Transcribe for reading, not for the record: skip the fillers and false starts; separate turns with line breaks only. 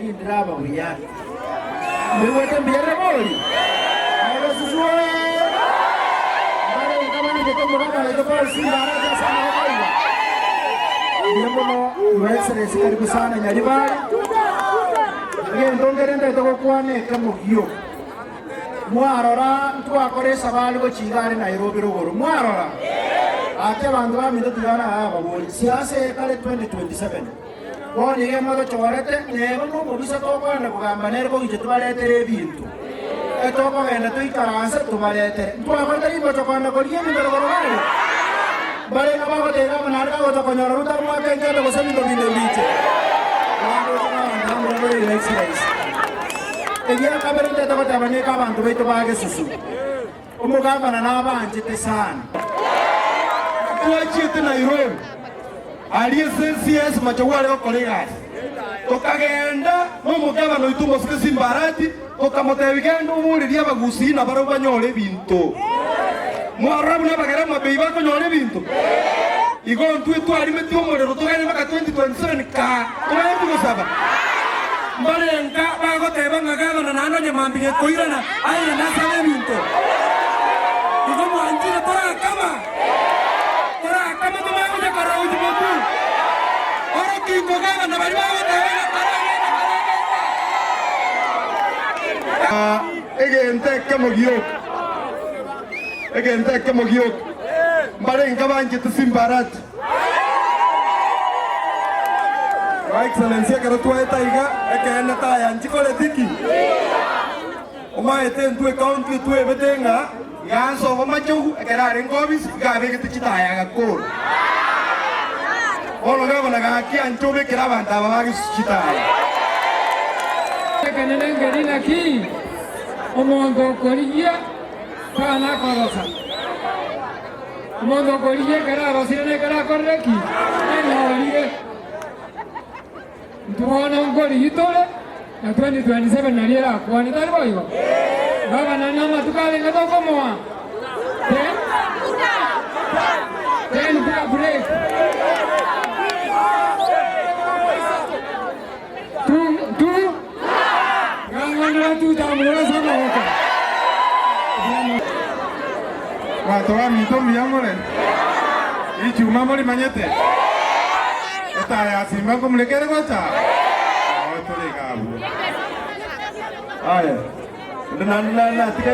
Tindiraba buya. Mbaigwete mbuya rire bori? Aye gesusu oye! Mbare nkabanchete omogaka oito Paul Simba arache ase amaboko aiga. Mbuya mono Your Excellency karibu sana Nyaribari. Egento nkere ndete gokwana ekemo gioka. Mwarora ntwakora esabari gochia iga are Nairobi rogoro. Mwarora? Gaki abanto baminto tiga narababorie. Siasa eye kare 2027. Bono iga motochorete, neba nomobisa tokogenda kogamba nere kogicha tobaretere ebinto. Etokogenda toikaranse tobaretere. Ntwakorete ringocho kogenda korigia ebinto rogoro bare. Mbarenge bagoteba amo naende bagocha konyora Ruto amoake enchera gose ebinto binde mbiche. Naende oche nabanto bamura bore rahisi rahisi. Egia kabere ntete goteba neke abanto baito ba Gesusu. Omogavana nabanchete sana.
Twachiete Nairobi aria ase CS Machogu are gokora egasi, tokagenda nomogavana oito omosike Simba Arati, tokamotebia genda oborerie abagusii nabarabwo banyore ebinto. Mwarora buna abagere amabei bakonyora ebinto? Igo ntwe twarimetie omorero togende mpaka 2027 kaa tobaeti gosaba. Mbarenga bagoteba ng'a gavana naende onye mambia gekoirana airane asabe ebinto. Igo mwanchire torakama? Torakama tomanye gocha korora gochia motwe. Orokingo gavana baria bagoteba ng'a taragenda taragenda. Egento ekemo gioka, egento ekemo gioka, mbarenge abanchete Simbarati. Your Excellency ekero twaeta iga, ekeene taya nchikoreti ki? Omaete intwe ecounty etwebete ng'a iga nsobo machogu ekero arenge office iga abegete chitaya agakora. Bono gavana gaki anche obekere abanto aba ba Gesusu chitaya.
Ekenene nkeri naki omonto okorigia tana korosa. Omonto okorigia ekero arosire nekero akorire ki? Anyorire. Intwe bono nkorigia tore na 2027 nario erakwane, tari boigo? Gavana namatuko arenge tokomoa? Ten? Ten bwa break. Two, two? Gang'onera two tamura ase amaboko.
Abanto baminto mbuya more? Richuma morimanyete? Etaya ya simba nkomureka ere gocha? Nao tore iga abwo. Aya, onde naende natiga.